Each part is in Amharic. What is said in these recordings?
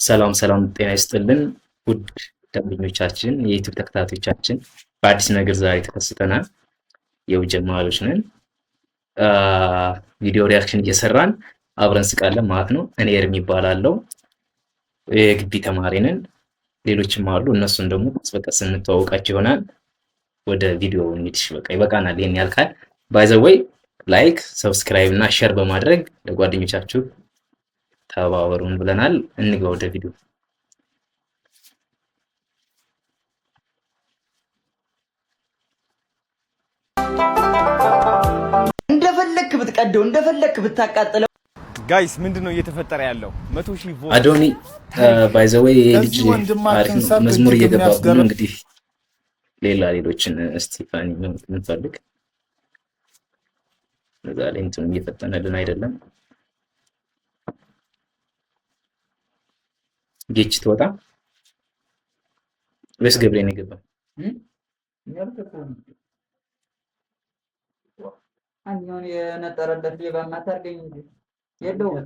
ሰላም ሰላም፣ ጤና ይስጥልን ውድ ደንበኞቻችን፣ የዩቲዩብ ተከታታዮቻችን፣ በአዲስ ነገር ዛሬ ተከስተናል። የው ጀማሪዎች ነን። ቪዲዮ reaction እየሰራን አብረን ስቃለን ማለት ነው። እኔ ኤርሚ እባላለሁ፣ የግቢ ተማሪ ነን። ሌሎችም አሉ። እነሱን ደግሞ ቀስ በቀስ እንተዋወቃቸው ይሆናል። ወደ ቪዲዮ እንሂድ። በቃ ይበቃናል። ይሄን ያልካል። By the way, like፣ subscribe እና share በማድረግ ለጓደኞቻችሁ ተባበሩን ብለናል። እንግባ ወደ ቪዲዮ። እንደፈለክ ብትቀደው እንደፈለክ ብታቃጥለው። Guys፣ ምንድን ነው እየተፈጠረ ያለው? 100,000 vote። አዶኒ፣ by the way ይሄ ልጅ ለዚህ ወንድማችን አሪፍ ነው። ሰርግ መዝሙር እጅግ እየገባብን ነው። የሚያስገርም እንግዲህ ሌላ ሌሎችን እስቲፋኒ ምንፈልግ እዛ ላይ እንትኑ እየፈጠነልን አይደለም። ጌች ትወጣ ወይስ ገብሬን የገባ? አንኛውን የነጠረለት ሌባ ማታርገኝ እንጂ የለውም።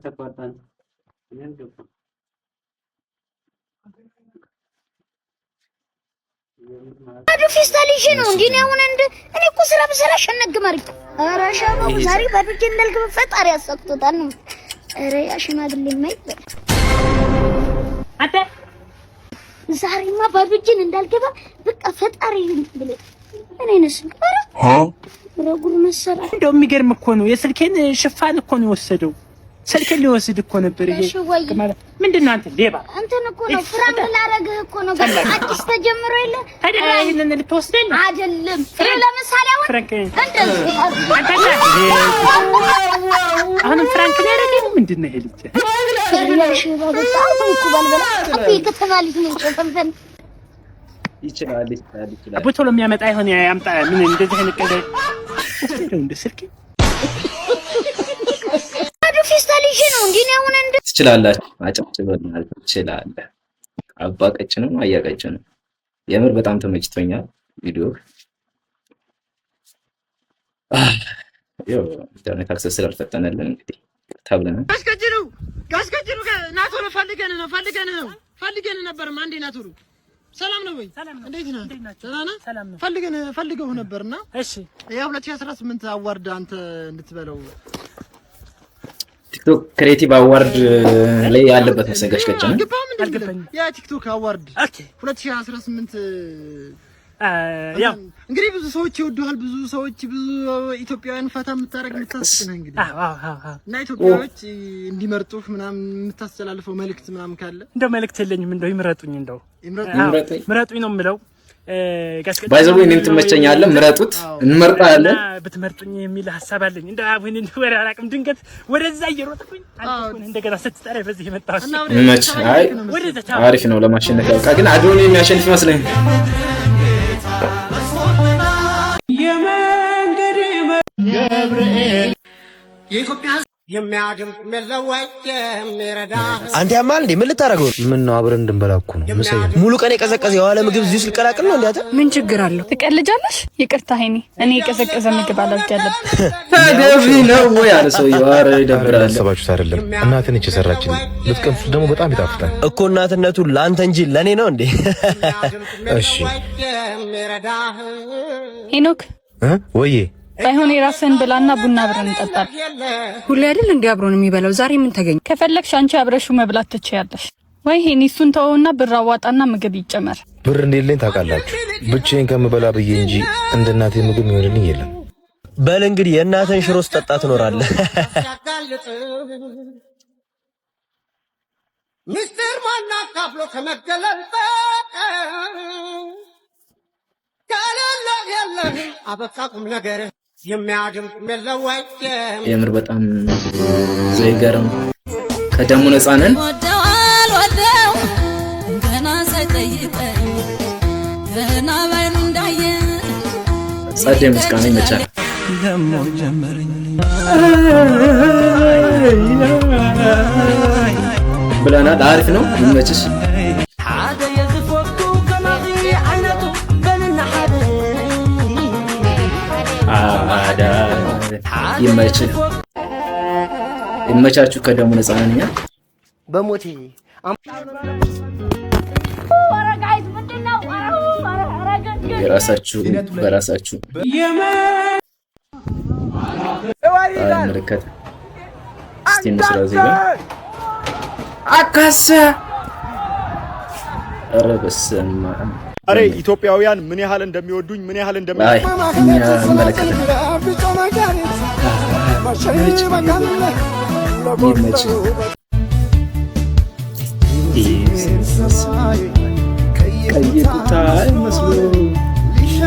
ባዶ ፌስታል ይዤ ነው እንዴ? እኔ አሁን እንደ እኔ እኮ ስራ ብሰራ ሸነግም አድርጌ። ኧረ ሸማው ዛሬ ባዶ እጄን እንዳልገባ ፈጣሪ ያሳክቶታል ነው። ኧረ ያ ሽማግሌ የማይበል አንተ። ዛሬማ ባዶ እጄን እንዳልገባ በቃ ፈጣሪ ብለህ እኔ ነስ ኧረ ኧረ ጉድ መሰራ። እንደው የሚገርም እኮ ነው። የስልኬን ሽፋን እኮ ነው የወሰደው። ስልኬን ሊወስድ እኮ ነበር። ይሄ እሺ ወይ ምንድን ነው አንተ ሌባ? እንትን እኮ ነው፣ prank ላረግህ እኮ ነው። በቃ አዲስ ተጀምሮ የለ። ታዲያ ይሄንን ልትወስደኝ ነው? አይደለም። ለምሳሌ አሁን Prank እንደዚህ አንተ አሁንም prank ሊያደርገኝ ነው። ምንድን ነው ይሄ ልጅ? ሽባ በጣም እኮ ባልበላ እኮ የከተማ ልጅ ነኝ። ሸፈንፈን ይችላል ይችላል ይችላል። አቦ ቶሎ የሚያመጣ ይሆን ያምጣ። ምን እንደዚህ አይነት ቀልድ ወሰደው እንደ ስልኬ። ባዶ ፌስታል ይዤ ነው እንዴ? እኔ አሁን እንደ ትችላላችሁ። አጨብጭበናል። ትችላለህ። አባ ቀጭን ነው፣ አያ ቀጭን ነው። የምር በጣም ተመችቶኛል ቪዲዮ። ያው ኢንተርኔት access ስላልፈጠነልን እንግዲህ ይቅርታ ብለናል። ጋሽ ቀጭኑ፣ ጋሽ ቀጭኑ፣ ና ቶሎ፣ ፈልገን ነው ፈልገን ነው ፈልገን ነበር። አንዴ ና ቶሎ። ሰላም ነው ወይ? እንዴት ነህ? ደህና ነህ? ፈልገን ፈልገው ነበርና እሺ። የ2018 award አንተ እንድትበለው። ቲክቶክ creative award ላይ ያለበት መሰለኝ ጋሽ ቀጭን። አልገባህም እንዴ? አልገባኝም። የቲክቶክ award 2018። ያው እንግዲህ ብዙ ሰዎች ይወዱሃል። ብዙ ሰዎች፣ ብዙ ኢትዮጵያውያን ፈታ የምታደርግ የምታስቅ ነህ እንግዲህ አዎ አዎ አዎ እና ኢትዮጵያዎች እንዲመርጡህ ምናምን የምታስተላልፈው መልእክት ምናምን ካለ? እንደው መልእክት የለኝም። እንደው ይምረጡኝ፣ እንደው ይምረጡኝ። ይምረጡኝ። ምረጡኝ ነው የምለው። ጋሽ ቀጭን By the way እኔም ትመቸኛለህ። ምረጡት፣ እንመርጣለን። እና ብትመርጡኝ የሚል ሀሳብ አለኝ። እንደው አሁን እንደው ወሬ አላውቅም። ድንገት ወደዛ እየሮጥኩኝ አንተ እኮ ነህ እንደገና ስትጠራኝ በዚህ የመጣሁት። እና ይመች። አይ ወደዛ አሪፍ ነው፣ ለማሸነፍ ያብቃ። ግን አዶኒ የሚያሸንፍ ይመስለኝ። የኢትዮጵያ አንተ ያማል እንዴ? ምን ልታደርገው? ምን ነው፣ አብረን እንድንበላ እኮ ነው። ምሳዬ። ሙሉ ቀን የቀዘቀዘ የዋለ ምግብ እዚሁ ስልቀላቅል ነው እንዴ አንተ? ምን ችግር አለው? ትቀልጃለሽ? ይቅርታ ሄኒ፣ እኔ የቀዘቀዘ ምግብ አለርጂ አለብኝ። ተገቢ ነው ወይ አለ ሰውየው። ኧረ ይደብራል። እንዳሰባችሁት አይደለም። እናቴ ነች የሰራችልኝ። ብትቀምሱት ደግሞ በጣም ይጣፍጣል። እኮ እናትነቱ ለአንተ እንጂ ለእኔ ነው እንዴ? እሺ። ሄኖክ። እ ወዬ። ባይሆን የራስህን ብላና ቡና አብረን እንጠጣለን። ሁሌ አይደል እንዲ አብሮን የሚበላው? ዛሬ ምን ተገኘ? ከፈለግሽ አንቺ አብረሽው መብላት ትችያለሽ። ወይ ሄኒ፣ እሱን ተወውና ብር አዋጣና ምግብ ይጨመር። ብር እንደሌለኝ ታውቃላችሁ። ብቻዬን ከምበላ ብዬ እንጂ እንደ እናቴ ምግብ የሚሆንልኝ የለም። በል እንግዲህ የእናትህን ሽሮ ስጠጣ ትኖራለህ። ምስጢር ማናካፍሎ ከመገለል በቀር ከሌለ የለህም አበቃ ቁም ነገር የሚያድም የለወጥ። የምር በጣም ዘይገርም ከደሙ ነፃ ነን። ወደዋል ወደው ገና ሳይጠይቀኝ ገና ባይኑ እንዳየ ጸዴ ሙዚቃ ነው፣ ይመቻል ደሞ ጀመረኝ ብለናል። አሪፍ ነው፣ ይመችሽ። ሓደ የዝፈቱ ከማኺ ዓይነቱ በልና ሓደ አዳ ይመችህ፣ ይመቻችሁ። ከደሙ ነፃ ነን እኛ። በሞቴ የራሳችሁ በራሳችሁ አይመለከትም። እስቲ እንስራ እዚህ ጋር አካሰ ኧረ በስመ አብ። አሬ ኢትዮጵያውያን ምን ያህል እንደሚወዱኝ ምን ያህል እንደሚ አይ እኛ እንመለከተን። ይመች ቀይ ኩታ መስሎ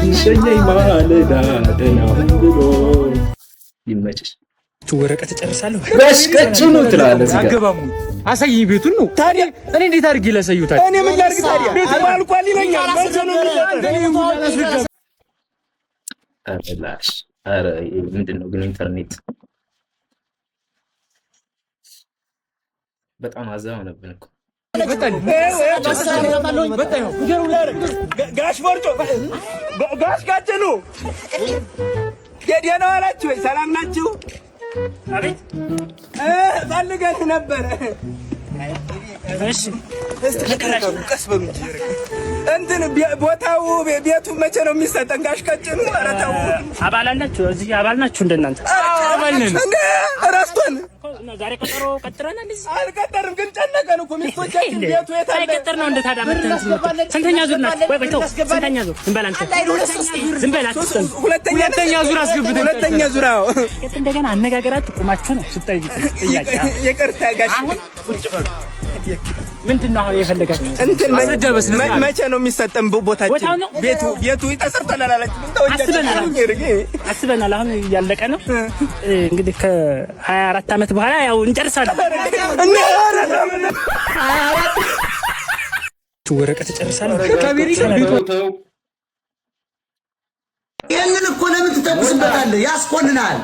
ሊሸኘኝ ማለዳ ደህና ሁን ብሎ ይመችሽ። ወረቀት እጨርሳለሁ። ጋሽ ቀጭኑ ትላለህ እዚህ ጋር። አገባሙ አሳይኝ ቤቱን ነው ታዲያ። እኔ እንዴት አድርጌ ላሳየው ታዲያ? እኔ ምን ላድርግ ታዲያ? ቤቱ አልቋል ይለኛል። መቼ ነው የሚሰጠን? ኧረ ላሽ ኧረ ምንድን ነው ግን ኢንተርኔት በጣም አዛ ሆነብን እኮ። ጋሽ ቦርጮ፣ ጋሽ ቀጭኑ ደህና ዋላችሁ ወይ? ሰላም ናችሁ? አቤት። ፈልገን ነበረ። እሺ እስቲ ቀስ በሉ እንጂ እንትን ቦታው ቤቱ መቼ ነው የሚሰጠን? ጋሽ ቀጭኑ ኧረ ተው። አባል አላችሁ? እዚህ አባል ናችሁ እንደናንተ? አባል ነን እንደ ረስቶን ዛሬ ቀጠሮ ቀጥረናል። እዚህ አልቀጠርም፣ ግን ጨነቀን እኮ ሚስቶቻችን። ቤቱ የት አለ? ሳይቀጠር ነው እንደ ታዲያ መተን ስንተኛ ዙር ናችሁ? ቆይ ቆይ ተው፣ ስንተኛ ዙር? ዝም በል አንተ፣ ዝም በል አትስጠን። ሁለተኛ ዙር አስገብተን ሁለተኛ ዙር። አዎ እንደገና አነጋገራችሁ ቁማችሁ ነው ስጠይቅ ጥያቄ። ይቅርታ ጋሽ። አሁን ቁጭ በሉ። ምንድን ነው አሁን የፈለጋችሁ? እንትን መቼ ነው የሚሰጠን ቦታችን? ቤቱ ቤቱ ተሰርቷል አላላችሁም? አስበናል። አሁን እያለቀ ነው እንግዲህ ከ24 ዓመት በኋላ ያው እንጨርሳለን። ወረቀት እጨርሳለሁ። ይህንን እኮ ለምን ትተኩስበታለህ? ያስኮንናል።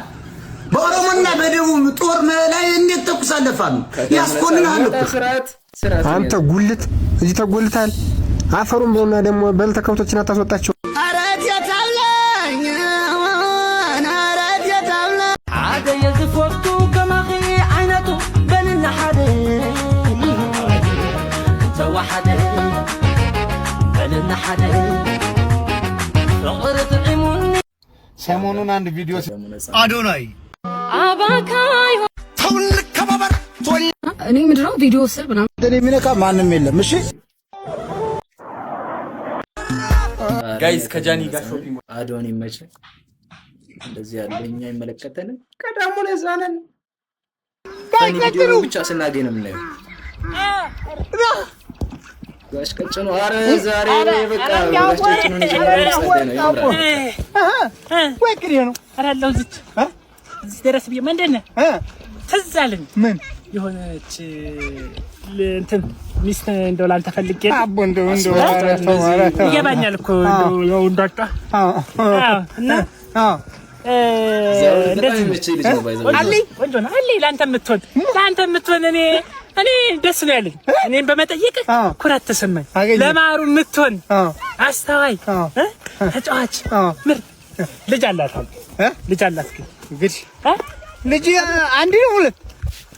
በኦሮሞና በደቡብ ጦር ላይ እንዴት ተኩሳለህ? ፋኖ ያስኮንናል እኮ። አንተ ጉልት እዚህ ተጎልታል። አፈሩን በውና ደግሞ በልተህ ከብቶችን አታስወጣቸው። ሰሞኑን አንድ ቪዲዮ አዶናይ እኔ ምንድነው ቪዲዮ ስር ምናምን እኔ የሚነካ ማንም የለም። እሺ guys ከጃኒ ጋር shopping አዶን ይመች። እንደዚህ ያለ እኛ አይመለከተንም። ቀዳሙ ለዛ ነን። ቪዲዮ ብቻ ስናገኝ ነው የምናየው። ጋሽ ቀጭኑ ኧረ ዛሬ በቃ ጋሽ ቀጭኑን የጀመረው ጸደ ነው ያምራል። ወይ ቅሬ ነው። ኧረ አለሁ እዚች እዚህ ደረስ ብዬ ምንድን ነህ ትዝ አለኝ። ምን የሆነች እንትን ሚስት እንደው ላንተ ፈልጌ አቦ እንደው እንደው ኧረ ተው ኧረ ተው ይገባኛል እኮ እንደው ያው እንዳጣ እና በጣም የሚመቸኝ ልጅ ነው። ባይዘው አለኝ ቆንጆ ነው አለኝ ለአንተ የምትሆን ለአንተ የምትሆን እኔ እኔ ደስ ነው ያለኝ። እኔን በመጠየቅ ኩራት ተሰማኝ። ለማሩ የምትሆን አስተዋይ ተጫዋች ምርጥ ልጅ አላት አሉ ልጅ አላት ግን እንግዲህ ልጅ አንድ ነው ሁለት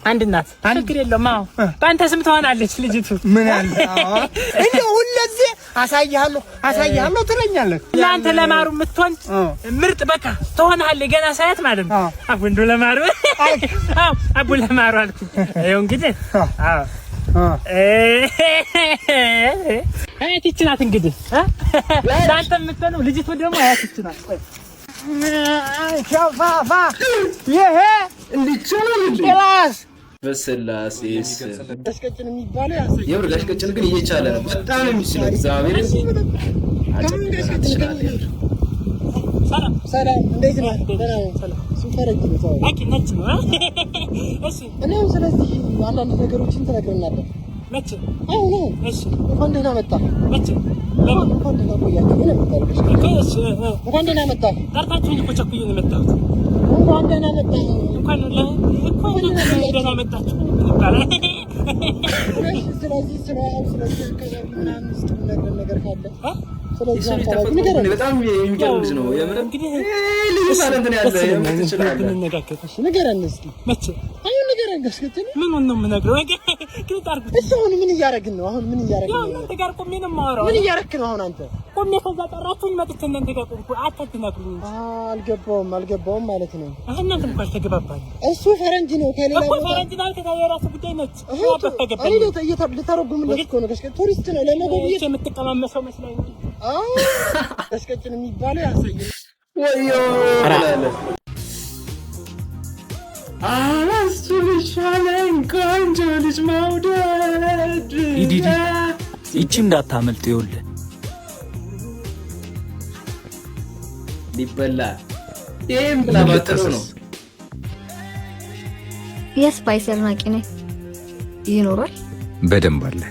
አንድ እናት ችግር የለውም። አዎ በአንተ ስም ትሆናለች ልጅቱ። ምን አለ እንደው ሁለዚህ አሳይሃለሁ አሳይሃለሁ ትለኛለህ። ለአንተ ለማሩ የምትሆን ምርጥ በቃ ትሆናለች። ገና ሳያት ማለት ነው። አቡ እንደው ለማሩ አዎ አቡ ለማሩ አልኩኝ። ይኸው እንግዲህ አዎ አያት ይህች ናት እንግዲህ ለአንተ የምትሆነው ልጅቱ ደግሞ አያት ይህች ናት። ቆይ ሸፋፋ ይሄ ጭላስ በስላሴ ስም ጋሽ ቀጭን የሚባለው የምር ጋሽ ቀጭን ግን እየቻለ ነው። በጣም ነው የሚችለው። እግዚአብሔር ትችላለህ። ሰላም ሰላም፣ እንዴት ነህ? ደህና ነኝ። እሱ ፈረንጅ ነው ሰው። አቂ ነጭ ነው። እሺ እኔም ስለዚህ አንዳንድ ነገሮችን ትነግረናለህ። መቼ? አሁን አሁን። እሺ እንኳን ደህና መጣህ። መቼ? እንኳን ደህና ቆያችሁ ነው የሚባለው። ጋሽ ቀጭን እሺ እንኳን ደህና መጣህ። ጠርታችሁኝ እኮ ቸኩዬ ነው የመጣሁት። እንኳን ደህና መጣህ። እንኳን ደህና መጣችሁ ይባላል። ስለዚህ ስለ ስለዚህ አካባቢ ምናምን እስኪ የምነግረን ነገር ካለ ስለዚህ የሰው ልጅ አካባቢ ተፈጥሮ ንገረን። በጣም የሚገርም ልጅ ነው። የምር ልዩ talent ነው ያለ። የምር ትችላለህ። ብንነጋገር ንገረን እስኪ። መቼ? አሁን ንገረን ጋሽ ቀጭን። ምኑን ነው የምነግረው? ግልጥ አድርጉት። እሱ አሁን ምን እያደረግን ነው? አሁን ምን እያደረግን ያው ነው? እናንተ ጋር ቆሜ ነው የማወራው። ምን እያደረግክ ነው አሁን አንተ? ቆሜ ከዛ ጠራችሁኝ፣ መጥቼ እናንተ ጋር ቆምኩ። አታትናኩኝ እንጂ አልገባውም፣ አልገባውም ማለት ነው። አሁን እናንተም እኮ አልተገባባንም እሱ ፈረንጅ ነው ከሌላ እኮ ቦታ ፈረንጅ ማለት የራሱ ጉዳይ ነች። እኔ ልተረጉምለት እኮ ነው። ቱሪስት ነው ለመጎብኘት የምትቀማመሰው መስላኝ ነው። ጋሽ ቀጭን የሚባለው ያሳየኝ። ወዮ አላስችልሻለኝ ቆንጆ ልጅ መውደድ። ኢዲዲ ይቺ እንዳታመልጥ ይኸውልህ። ሊበላ ይህም ብላ ባትለው ነው። የ spice አድናቂ ነኝ። ይኖራል። በደንብ አለ።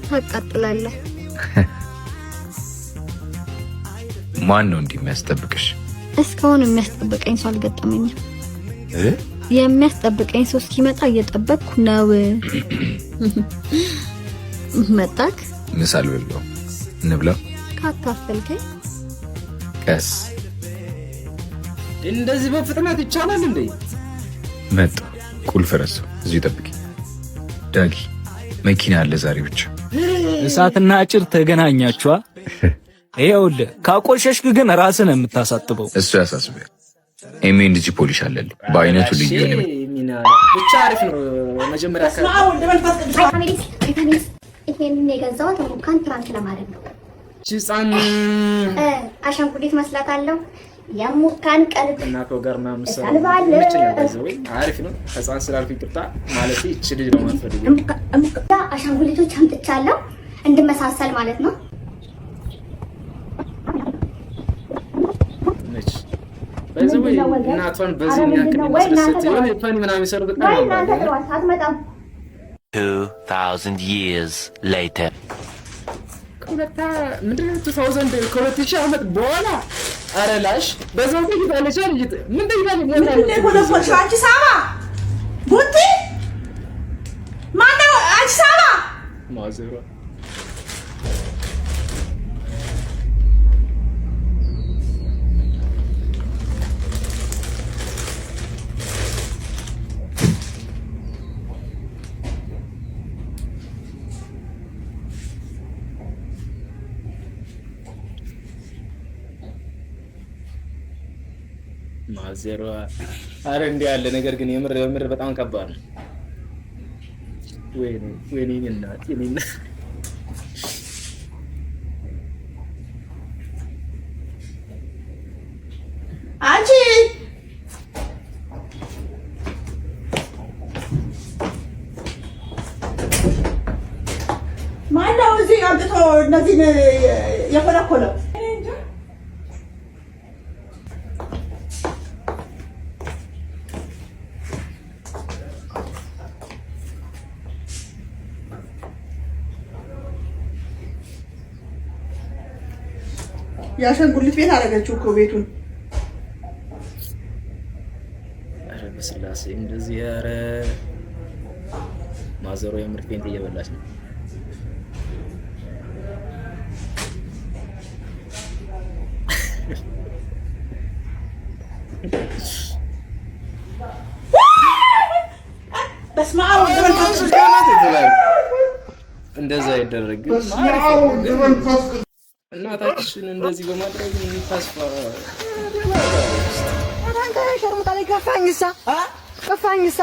ታቃጥላለህ። ማን ነው እንዲህ የሚያስጠብቅሽ? እስካሁን የሚያስጠብቀኝ ሰው አልገጠመኝም። የሚያስጠብቀኝ ሰው እስኪመጣ እየጠበቅኩ ነው። መጣክ? ምሳ አልበላሁም። እንብላ። ካካፈልከኝ። ቀስ። እንደዚህ በፍጥነት ይቻላል እንዴ? መጣ። ቁልፍ ረሳሁ። እዚሁ ጠብቂ። ዳጊ መኪና አለ ዛሬ ብቻ። እሳትና ጭድ ተገናኛችኋ። ይኸውልህ ካቆሸሽክ ግን ራስን የምታሳጥበው። እሱ ያሳስበል። M and G polish አለልኝ በአይነቱ ልዩ የሆነ ሚና ብቻ አሪፍ ነው። መጀመሪያ አካባቢ ይሄንን የገዛሁት ሙካን prank ለማድረግ ነው። ህፃን አሻንጉሊት መስላታለሁ። የሙካን ቀልብ እናቷ ጋር ምናምን ሰራ እሰልባለሁ። ይመቸኛል። by the way አሪፍ ነው። ህፃን ስላልኩ ይቅርታ ማለት ይቺ ልጅ ነው የማትፈልገው። አሻንጉሊቶች አምጥቻለሁ እንድመሳሰል ማለት ነው። ነች by the way እናቷን በዚህ የሚያክል ማስደሰት የሆነ funny ምናምን የሚሰሩ በጣም ወይ እናንተ ያምራል። ጥሯት፣ አትመጣም። 2,000 years later. ከሁለታ ምንድን ነው 2000 ከ2000 ዓመት በኋላ ኧረ ላሽ በዛው ጠይቃለች ልጅ ምን ጠይቃለች? ምንድን ነው የኮለኮልሽው? አንቺ ሳባ ቡቲ ማነው? አንቺ ሳባ ማዘሯ ማዘሯ አረ እንዲህ ያለ ነገር ግን የምር የምር በጣም ከባድ ነው። ወይኔ ወይኔ የኔ እናት የኔ እናት። አንቺ ማነው እዚህ አምጥቶ እነዚህን የኮለኮለው? የአሻንጉሊት ቤት አደረገችው እኮ ቤቱን። ኧረ በስላሴ እንደዚህ ኧረ ማዘሯ የምር faint እየበላች ነው። በስመ አብ ወወልድ ወመንፈስ ቅዱስ። እንደዛ አይደረግም። እናታችን እንደዚህ በማድረግ ተስፋ አንተ ሸርሙጣ ላይ ገፋኝሳ ገፋኝሳ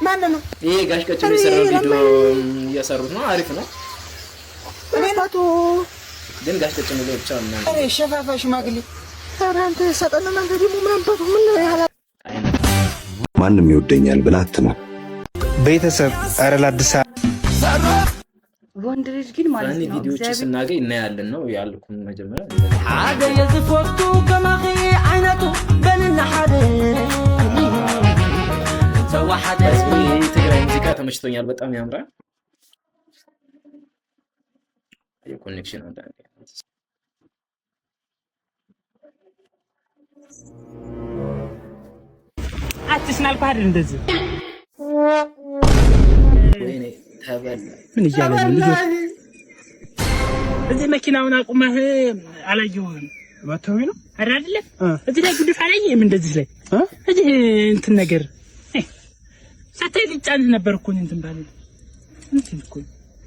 ማን ነው? ይሄ ጋሽ ቀጭኑ የሰራው ቪዲዮ እየሰሩት ነው። አሪፍ ነው፣ እኔ ግን ጋሽ ቀጭኑ ላይ ብቻ ምናምን ኧረ ሸፋፋ ሽማግሌ፣ ኧረ አንተ ሰጠን። አንተ ደግሞ ምን አባቱ ምን ያህል ማንም ይወደኛል ብለህ አትመን። ቤተሰብ ኧረ ለአዲስ ወንድ ልጅ ግን ማለት funny ነው ቪዲዮዎች እግዚአብሔር ስናገኝ እናያለን ነው ያልኩን መጀመሪያ። ሓደ የዝፈቱ ከማኺ ዓይነቱ በልና ሓደ ተዋሓደ። የትግራይ ሙዚቃ ተመችቶኛል፣ በጣም ያምራል። የ connection አንዳንዴ አትስና አልኩህ አይደል? እንደዚህ ወይኔ ተበላ። ምን እያለ ነው ልጆች? እዚህ መኪናውን አቁመህ አላየሁህም። መተው ነው አይደል? አይደለም እዚህ ላይ ጉድፍ አላየህም? እንደዚህ ላይ እዚህ እንትን ነገር ሳታይ ልጫንህ ነበር እኮ እንትን ባለ እንትን እኮ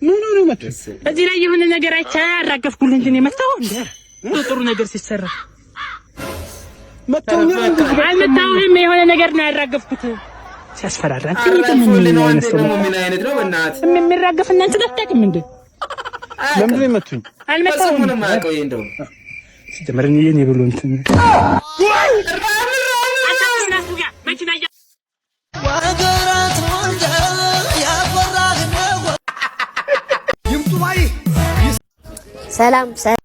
ምን ሆነ መጡ? እዚህ ላይ የሆነ ነገር አይቼ አራገፍኩልህ እንትን የመታው እንዴ ጥሩ ነገር ሲሰራ መተውኛል። አልመታሁህም። የሆነ ነገር ነው ያራገፍኩት። ሲያስፈራራ አራግፎልህ ነው። አንተ ደግሞ ምን አይነት ነው? በእናትህ የሚራገፍ እናንተ አታውቅም እንዴ? ለምንድን ነው የመቱኝ? አልመታሁህም። ምንም አያውቀው ይሄ እንደውም ሲጀመር እኔ የኔ ብሎ እንትን ሰላም ሰላም።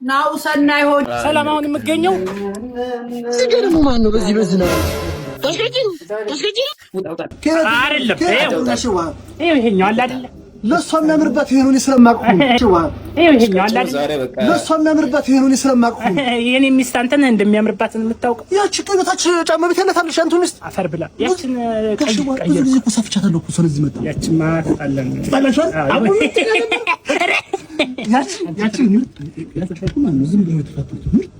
ናው ሰናይ ሆድ ሰላም። አሁን የምገኘው እዚህ ጋር ደግሞ ማን ነው? በዚህ በዚህ ነው አይደለም። ይኸው ይሄኛው አለ አይደለ? ለእሷ የሚያምርባት ይሄ ነው። እኔ ስለማውቅ ነው። ይኸው ይሄኛው አለ አይደለ? ለእሷ የሚያምርባት ይሄ ነው። እኔ ስለማውቅ ነው። የኔ ሚስት አንተ ነህ እንደሚያምርባት የምታውቀው። ያቺ ቀይ በታች ጫማ ቤት ያላት አለሽ አንቱ ሚስት አፈር ብላ ያችን ቀይ ቀይ ብዙ ጊዜ እኮ ሰፍቻታለሁ እኮ ስለዚህ መጣ። ያችማ ተጣላን ተጣላችሁ አይደል? ያቺ ያቺ ምርጥ ያቺ ማን ነው? ዝም ብሎ የተፋቱት ምርጥ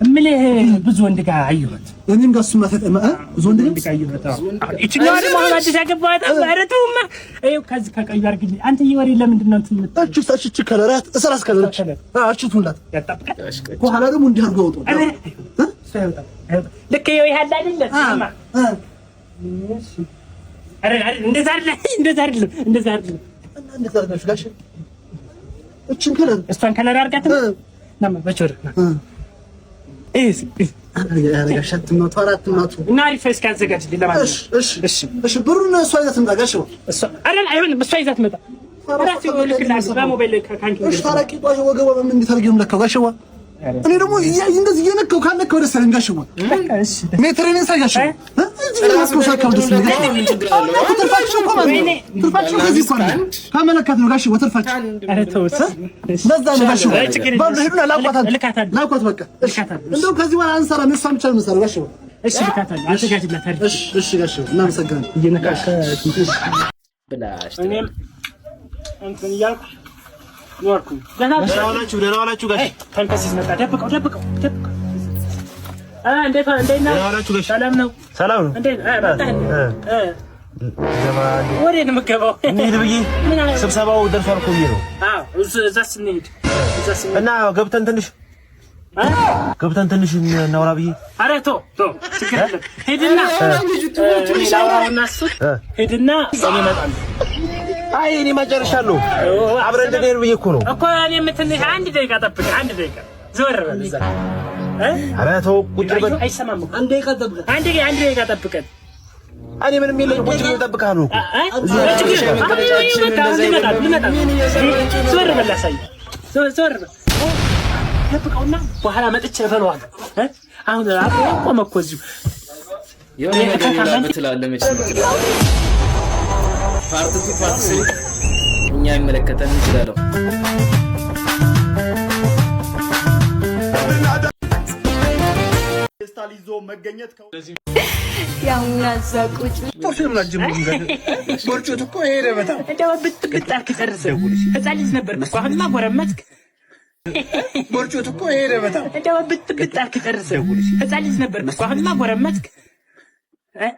እምልህ ብዙ ወንድ ጋር አየኋት። እኔም ጋር እሱማ ተጠማ ብዙ ወንድ ጋር አየኋት። ይችኛዋ ደግሞ አሁን አዲስ ያገባኋት ኧረ ተውማ። ይኸው ከዚህ ከቀዩ አድርግልኝ። አንተ ወሬ ለምንድን ነው እንትን የምትለው? እቺ እቺ ከለራት እስራስ ከለራት እቺ ትሁንላት ያጣብቃል። በኋላ ደግሞ እንዲህ አድርጎ ያወጣው። ልክ ይኸው ይሄ አለ አይደለ? ስማ ኧረ እንደዛ አይደለም፣ እንደዛ አይደለም፣ እንደዛ አይደለም። እና እንዴት አድርጋችሁ ጋሽ እቺን color እሷን color አድርጋት ናማ በቾር ና እና አሪፍ እስኪ አዘጋጅልኝ። ለማንኛውም እሺ፣ ብሩን እሷ ይዛ ትምጣ ጋሽ። እሷ አይደል አይሆንም፣ እሷ ይዛ ትመጣ እራሴ እልክልሃለሁ በሞባይል ካንኪ። እሺ፣ ታረቂ ጧሽ ወገቧ በምን እንዴት አድርጌ ነው የምለካው ጋሽ? እኔ ደግሞ እንደዚህ እየነካው ካልነካው ደስ አለኝ ጋሽ። ሜትሬን ሳይ ጋሽ እዚህ ሳካው ደስ አለኝ ጋሽ። ትርፋችሁ እኮ ማለት ነው ትርፋችሁ ከዚህ እኮ ነው ከመለካት ነው ጋሽ ትርፋችሁ። ኧረ ተው ለዛ ነው ጋሽ። በሉ ሂዱና ላኳት፣ ላኳት በቃ። እሺ እንደው ከዚህ በኋላ አንሰራም፣ እሷን ብቻ ነው የምንሰራው ጋሽ። እሺ ልካታለሁ፣ አዘጋጅላት። እሺ እሺ ጋሽ እናመሰግናለን። እየነካከ ብላሽ እኔም እንትን እያልኩ ኖርኩኝ። ደህና ዋላችሁ፣ ደህና ዋላችሁ ጋሽ። ተንከሲስ መጣ። ደብቀው ደብቀው ደብቀው። እንዴት እንዴት ነው? ሰላም ነው? ሰላም ነው። እንዴት መጣህ? ወዴት ነው የምትገባው? እንሂድ ብዬ ስብሰባው ደርሷል እኮ ብዬ ነው። አዎ እዛ ስንሄድ እዛ ስንሄድ እና ገብተን ትንሽ ገብተን ትንሽ እናውራ ብዬ። ኧረ ተው ተው፣ ችግር የለም። ሂድና ላውራውና እሱን ሂድና እኔ እመጣለሁ። አይ እኔ ጨርሻለሁ። አብረን እንድንሄድ ብዬ እኮ ነው እኮ። እኔም ትንሽ አንድ ደቂቃ ጠብቀኝ፣ አንድ ደቂቃ ዘወር በል እዛ። ኧረ ተው ቁጭ በል። አይሰማም እኮ። አንድ ደቂቃ ጠብቀን፣ አንድ ደቂቃ ጠብቀን። እኔ ምንም የለኝም። ቁጭ ብዬ እጠብቅሃለሁ እኮ። ዘወር በል ላሳይህ። ዘወር በል ጠብቀውና በኋላ መጥቼ እበለዋለሁ። አሁን ቆመ እኮ እዚሁ የሆነ ነገር ይብላበት ትላለህ መቼም። Part 2 part 3 እኛ አይመለከተንም እንችላለን። ፌስታል ይዞ መገኘት ቦርጩት እኮ ሄደ በጣም እንደው ብጥ አልክ ጨርሰህ። ህፃን ልጅ ነበርክ እኮ አሁንማ ጎረመስክ። ቦርጩት እኮ ሄደ በጣም እንደው ብጥ አልክ ጨርሰህ። ህፃን ልጅ ነበርክ እኮ አሁንማ ጎረመስክ።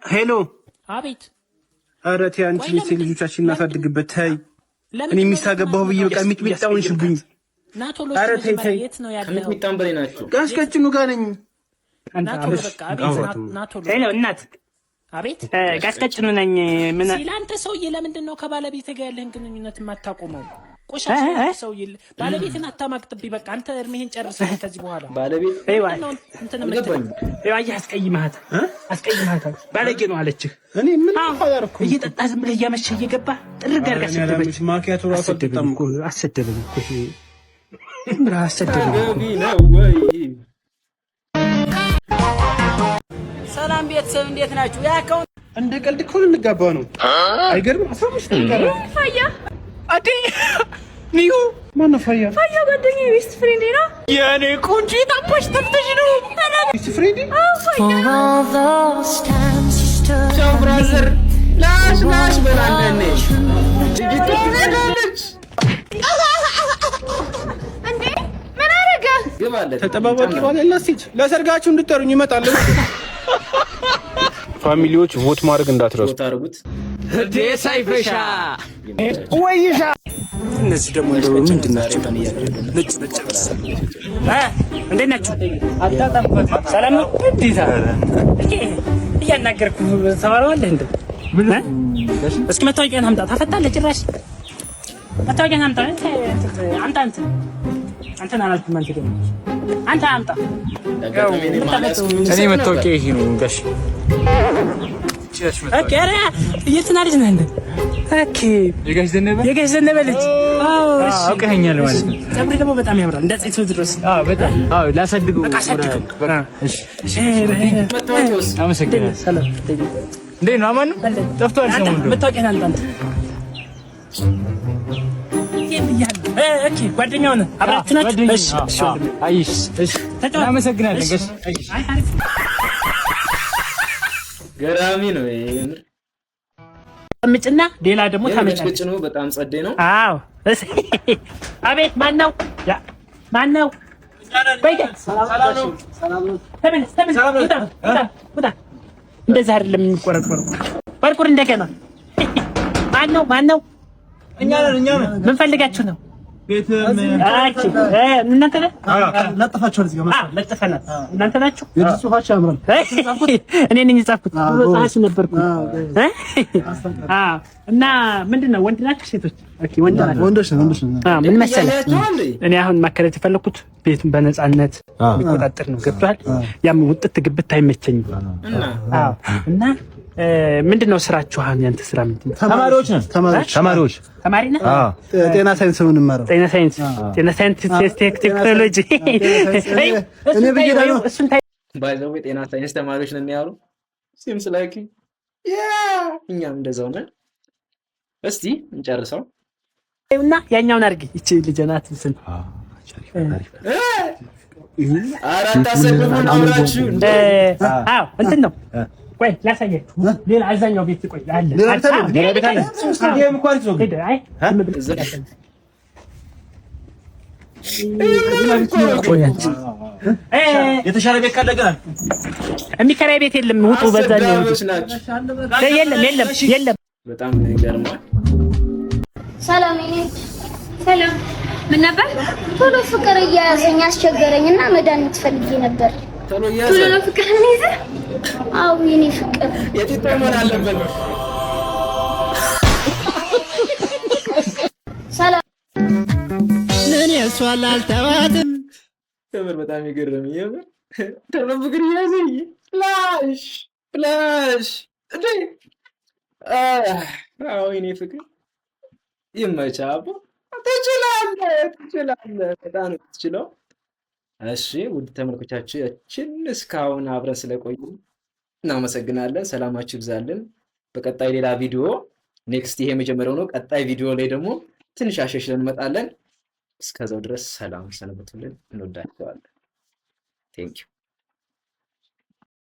Hello። አቤት። ኧረ ተይ አንቺ ሚስት ልጆቻችን እናሳድግበት ተይ። እኔ ሚስት አገባሁ ብዬ በቃ ሚጥሚጣ ሆንሽብኝ። ኧረ ተይ ተይ። ከሚጥሚጣም በላይ ናቸው። ጋሽ ቀጭኑ ጋር ነኝ። Hello እናት። አቤት። ጋሽ ቀጭኑ ነኝ። ምን ሲል አንተ ሰውዬ ለምንድን ነው ከባለቤትህ ጋር ያለህን ግንኙነት የማታቆመው? ቆሻሻ ሰውዬ ባለቤትን አታማግጥብኝ። በቃ አንተ እድሜህን ጨርሰህ ከዚህ በኋላ ባለቤት እንትን የምትለው አየህ፣ አስቀይመሃታል፣ አስቀይመሃታል። ባለጌ ነው አለችህ። እኔ ምን አላደረኩም። እየጠጣ ዝም ብለህ እያመሸህ እየገባ ጥርግ አድርጋ አሰደበች። ማኪያቶ ራሱ አልጠጣም እኮ። አሰደበኝ እኮ ይሄ ዝም ብለህ አሰደበኝ እኮ። ነው ወይ? ሰላም ቤተሰብ እንዴት ናችሁ? ያ account እንደ ቀልድ እኮ ልንጋባ ነው። አይገርምም? 15 ቀን ቀረ። ፋያ አዴ ኒዩ ማነው ፋያ? ፋያ ጓደኛዬ best friend ኤ ነው። የኔ ቆንጆ የታባሽ ተፍተሽ ነው? Best friend ኤ? አዎ ፋያ። ቻው brother፣ ላሽ ላሽ በላለኔ ልጅቱ ትሄዳለች። እንዴ ምን አደረገ? ግባለት ተጠባባቂ ባል ያላት ሴት ለሰርጋችሁ እንድጠሩኝ ይመጣል። Family ዎች vote ማድረግ እንዳትረሱ። Vote አድርጉት። ሳይፈሻ ወይሻ እነዚህ ደግሞ እንደው ምንድን ናቸው? ነጭ ነጭ እንዴት ናችሁ? ሰላም ነው? እንዴት እያናገርኩ ታወራዋለህ እንዴ? እስኪ መታወቂያን አምጣ። ታፈጣለህ ጭራሽ። መታወቂያን አምጣ። አምጣ። እንትን አንተን አላልኩም። አንተ ደግሞ አንተ አምጣ። እኔ መታወቂያ ይሄ ነው ጋሽ። Okay። ኧረ የእንትና ልጅ ነህ እንዴ? Okay፣ የጋሽ ዘነበ። የጋሽ ዘነበ ልጅ። አዎ፣ እሺ። አውቀኸኛል ማለት ነው። ፀጉሬ ደግሞ በጣም ያምራል። እንደ አፄ ቴዎድሮስ። አዎ፣ በጣም አዎ። ላሳድገው። በቃ አሳድገው። እሺ፣ አመሰግናለሁ። ሰላም። እንዴት ነው? አማን ነው? ጠፍቷል ሰሞኑን። መታወቂያን አምጣ አንተ። ይሄን ብያለሁ። Okay፣ ጓደኛው ነህ? አብራችሁ ናችሁ? እሺ፣ እሺ፣ ወንድሜ። አይሽ፣ እሺ፣ ተጫወት። እናመሰግናለን ጋሽ። አይ፣ አሪፍ። ገራሚ ነው ይሄ የምር። ምጭና ሌላ ደግሞ ታመጫለሽ። ቅጭኑ በጣም ጸዴ ነው። አዎ። አቤት፣ ማን ነው? ያ ማን ነው? ቆይ፣ ተመለስ፣ ተመለስ፣ ውጣ፣ ውጣ፣ ውጣ። እንደዛ አይደለም የሚቆረቆረው። ቆርቁር እንደገና። ማን ነው? ማን ነው? እኛ ነን፣ እኛ ነን። ምን ፈልጋችሁ ነው? ቤት። Okay፣ እናንተ ነህ? ለጥፋችኋል እዚህ ጋር። አዎ፣ ለጥፈናል። እናንተ ናችሁ? የእጅ ጽሑፋችሁ ያምራል። እኔ ነኝ የጻፍኩት። ጸሐፊ ነበርኩ። አዎ። እና ምንድን ነው፣ ወንድ ናችሁ ሴቶች? Okay፣ ወንድ ናችሁ። ወንዶች ነን፣ ወንዶች ነን። አዎ፣ ምን መሰለህ፣ እኔ አሁን ማከራየት የፈለኩት ቤቱን በነፃነት የሚቆጣጠር ነው። ገብቶሃል? ያም ውጥት ግብት አይመቸኝም። አዎ። እና ምንድን ነው ስራችሁ? አሁን ያንተ ስራ ምንድን ነው? ተማሪዎች ነን። ተማሪዎች። ተማሪዎች። ተማሪ ነህ? ጤና ሳይንስ ነው የምንማረው። ጤና ሳይንስ፣ ጤና ሳይንስ ቴክኖሎጂ። እኔ ብዬ ደግሞ እሱን By the way ጤና ሳይንስ ተማሪዎች ነን ያሉ seems like yeah፣ እኛም እንደዛው ነን። እስቲ እንጨርሰው። እና ያኛውን አድርጊ። ይቺ ልጅ ናት እንትን። ኧረ አታሰድቡን አብራችሁ እንዴ! አዎ፣ እንትን ነው። ቆይ ላሳያችሁ። ሌላ አብዛኛው ቤት ቆይ አለ። ሌላ ቤት አለ? አዎ፣ ሌላ ቤት አለ? ይሄም እኮ አሪፍ ነው ግን። ሂድ፣ አይ ዝም ብለህ ቆይ አንቺ የተሻለ ቤት ካለ ገና የሚከራይ ቤት የለም። ውጡ፣ በዛኛው ውጡ። አሰዳቢዎች ናቸው። የለም፣ የለም፣ የለም። በጣም ይገርማል። ሰላም የኔ። ሰላም። ምን ነበር? ቶሎ ፍቅር እያያዘኝ አስቸገረኝ እና መድኃኒት ፈልጌ ነበር። ቶሎ ቶሎ እያዘ ነው ፍቅር የሚይዝህ? አዎ የኔ ፍቅር። የጢጦ መሆን አለበት። ሰላም። እኔ እሷን ላልተዋትም። የምር በጣም የገረመኝ፣ የምር ቶሎ ፍቅር እያዘኝ ላሽ ላሽ እንዴ! አዎ የኔ ፍቅር፣ ይመችህ አቦ። ትችላለህ፣ ትችላለህ፣ በጣም ነው የምትችለው። እሺ ውድ ተመልካቾቻችን፣ እስካሁን አብረን ስለቆዩ እናመሰግናለን። ሰላማችሁ ይብዛልን። በቀጣይ ሌላ ቪዲዮ next፣ ይሄ የመጀመሪያው ነው። ቀጣይ ቪዲዮ ላይ ደግሞ ትንሽ አሻሽለን እንመጣለን። እስከዛው ድረስ ሰላም ሰንብቱልን። እንወዳችኋለን። Thank you.